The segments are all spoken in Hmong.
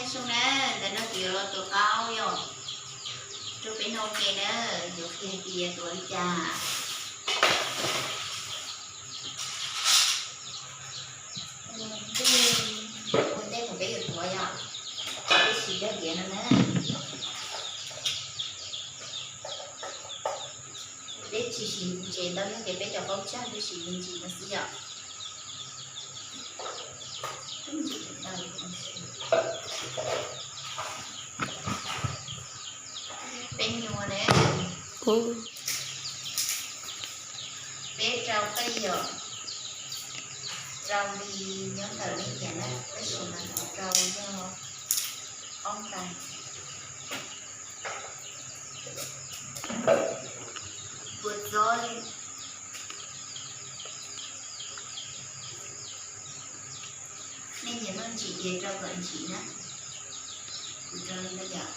Zoo na, ntawm no kuv yuav los tuav qaub yom, rau peb noj ke na, yuav qhia hais tias tuav li cas. Ua ntej thaum peb yuav tuav yom, peb siv cov diav no na. Peb tsis siv me ntsis ntau, yog tias peb cov qaub tsag peb siv me ntsis no xwb yom. Peb nyuam ne, peb rau qij yom, rau li nyob ntawm nej nyiam na, tab sis mas kuv rau yog ob ntais. Puas txob li? Nej nyiam noj ntsim ces rau kom ntsim na. Kuv rau li no yom.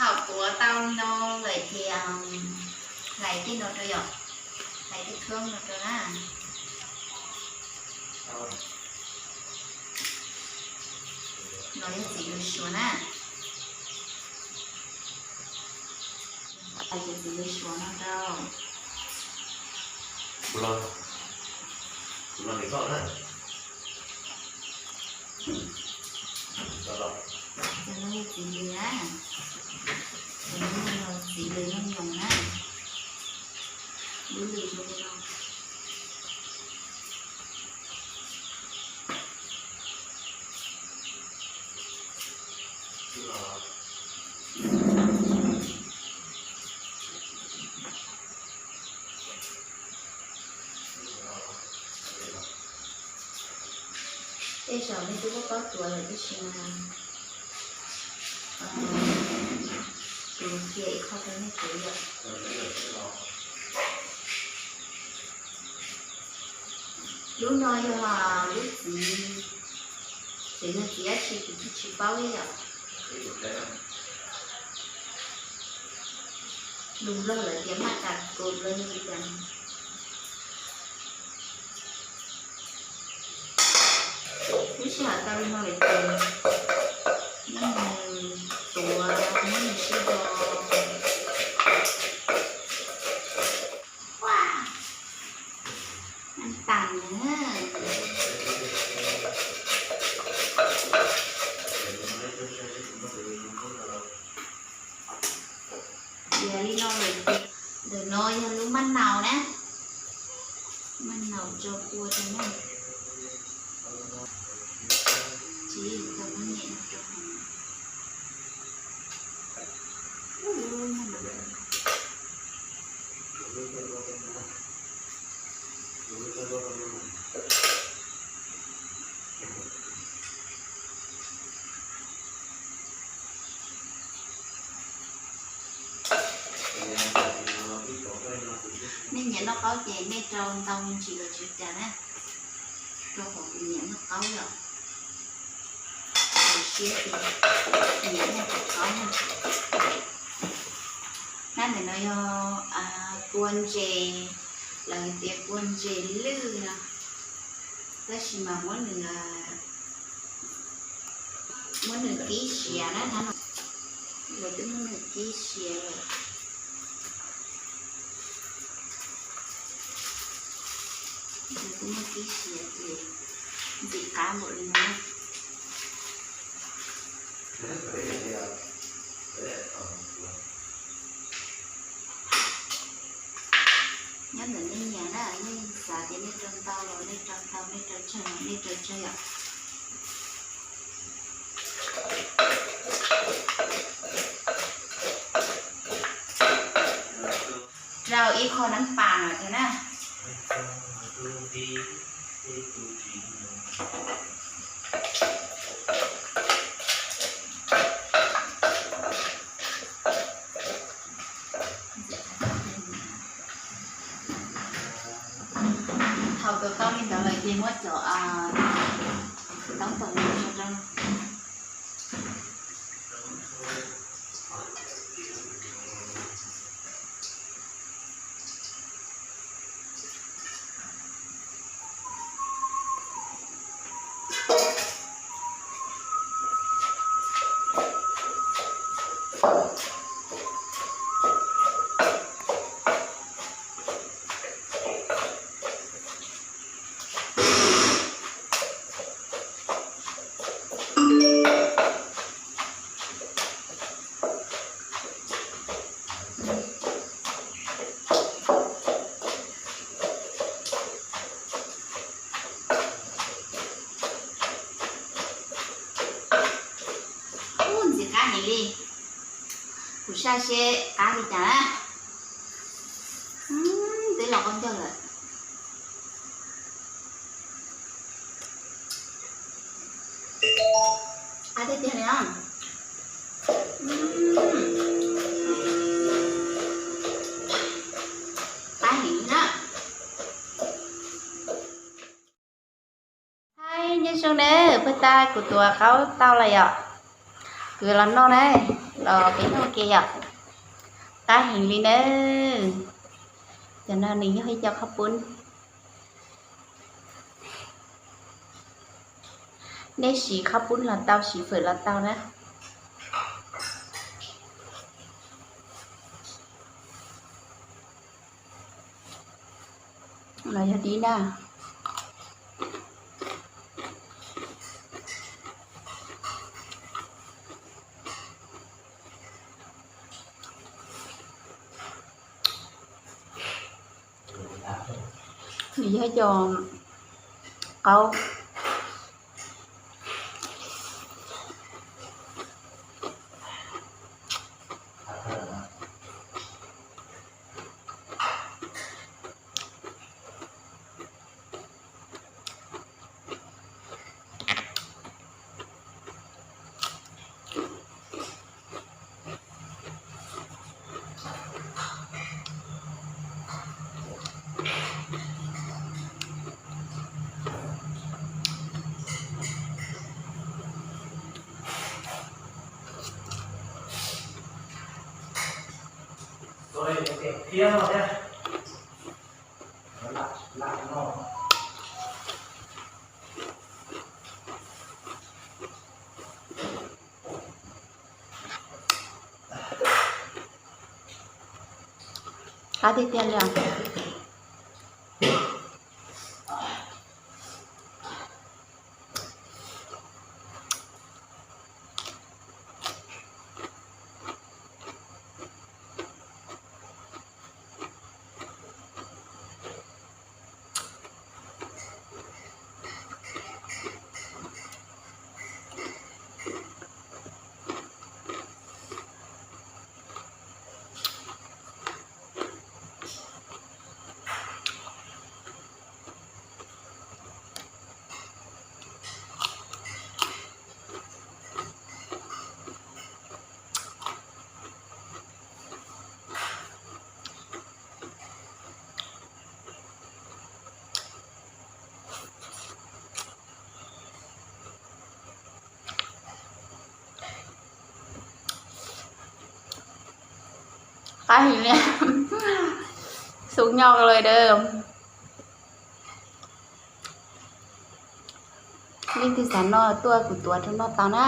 Thaum tuav tau li no lawm ces hlais tej no rau yom, hlais tej khoob no rau na. No yog txiv lws suav na. Hlais cov txiv lws suav no rau. Cov no yog txiv lws na, cov no yog txiv lws nyooj nyoos na, lub lws zoo li no. Tej zaum nej twb paub tuav lawm tab sis mas kuv qhia ib qho rau nej tuav yom. Lub no yog lub txiv, tseem yog txiv dab tsi kuv tsis paub li yom. Lus Nplog lawv tias maj kas kos los yog li cas. Lub sij hawm tau li no lawm ces muab nws tuav, muab nws sib do. An tas na. Tiav li no lawm ces ntawm no yog lub maj naus na. Maj naus tso kua rau na. Tsis tau muab nyem no rau heev. Nej nyiam noj qaub ces nej rau ntau me ntsis los tsis ua cas na, rau qhov kuv nyiam noj qaub yom. Kuv siab ces nyiam noj qaub na. Nab ntawm no yog kua ntses, lawv tias kua ntses lwj no, tab sis mas muab nws, muab nws kib siav na, lawv twb muab nws kib siav lawm. Nws kuj muaj kib siav ces ntxim qab npaum li no. Nyob ntawm nej nyiam na, nej xav tias nej rau ntau los nej rau ntau, nej rau tsawg los nej rau tsawg yom. Rau ib qho nab pas no thiab na. Thaum tuav tau li ntawd lawm ces muab cov toob tos no tso rau. Ub, ntxim qab heev li. Kuv saib seb qab li cas na. Twb los qaub ncaug lawm. Qab tiag tiag li os. Qab heev na. Hais nyob zoo na, pag tag kuv tuav qaub tau lawm yom. Kuv los noj na, los peb noj ua ke yom. Qab heev li na. Cov no nws yog ib co qhaub poob. Nej siv qhaub poob los tau, siv fawm los tau na. Los yog dib na. Nws yog cov qaub. Qab tiag tiag li os. Qab heev li. Xub nyo lawm dawb. Leej twg xav noj tuaj kuv tuav rau noj tau na.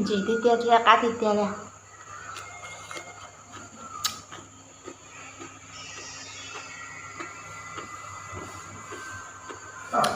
Ntsim tiag tiag thiab qab tiag tiag li. Qab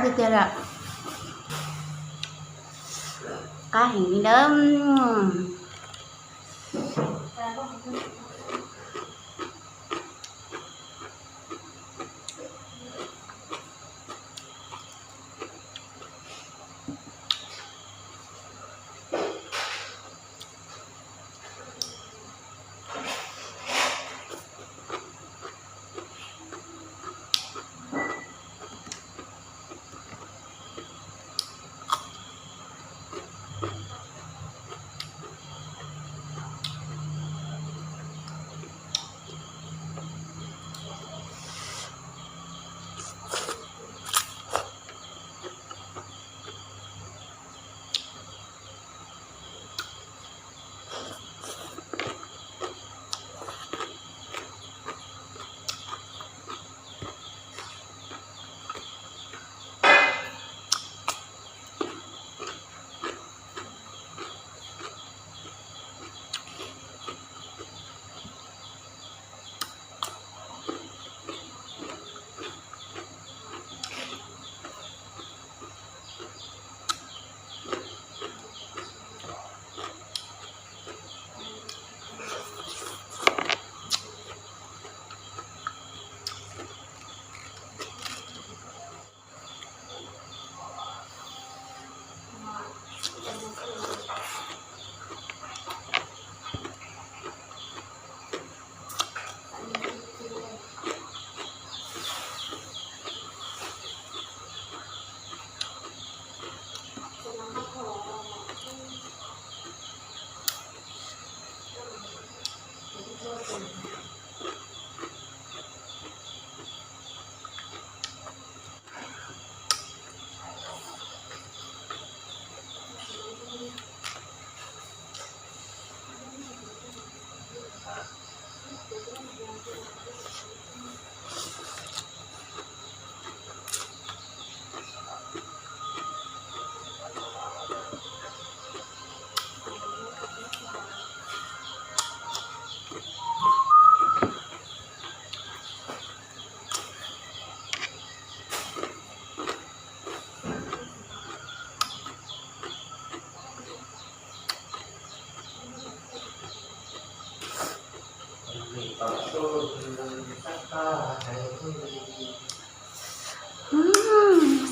tiag tiag lawm. Qab heev li nawb.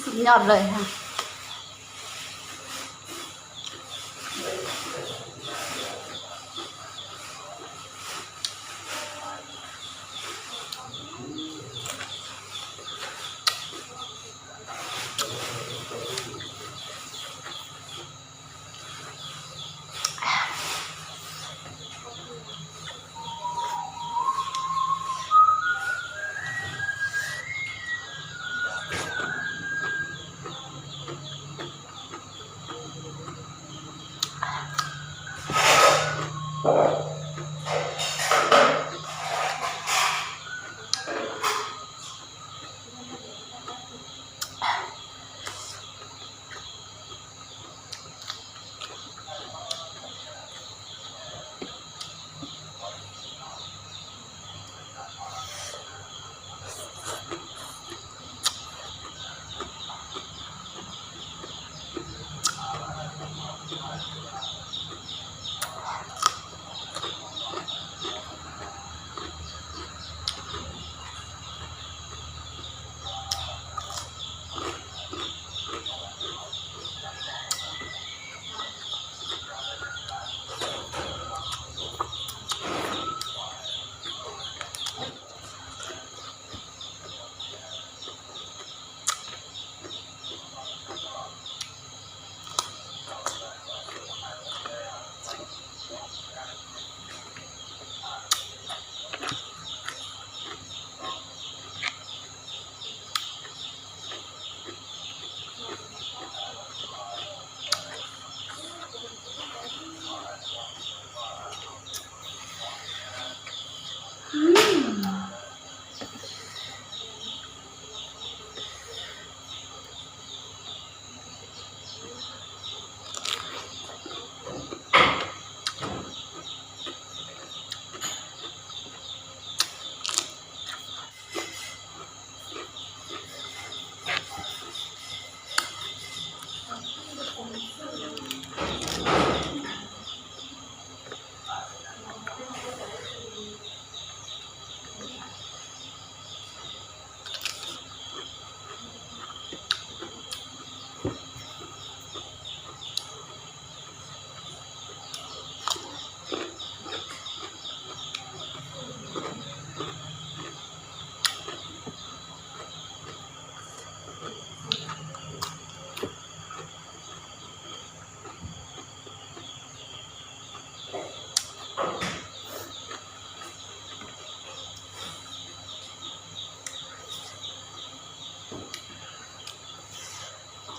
Xub nyob lawm ha.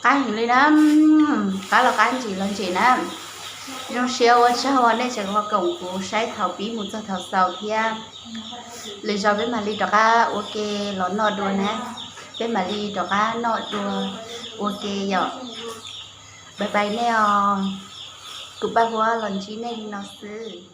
Qab heev li na, qab los qab, ntsim los ntsim na. Zoo siab ua tsaug uas nej tseem ho koom kuv saib thaum pib mus txog thaum xaus thiab. Lwm zaus peb mam li rov qab ua ke los noj dua na. Peb mam li rov qab noj dua ua ke yom. Bye bye nej os. Kuv Paj Huab los ntsib nej li no xwb.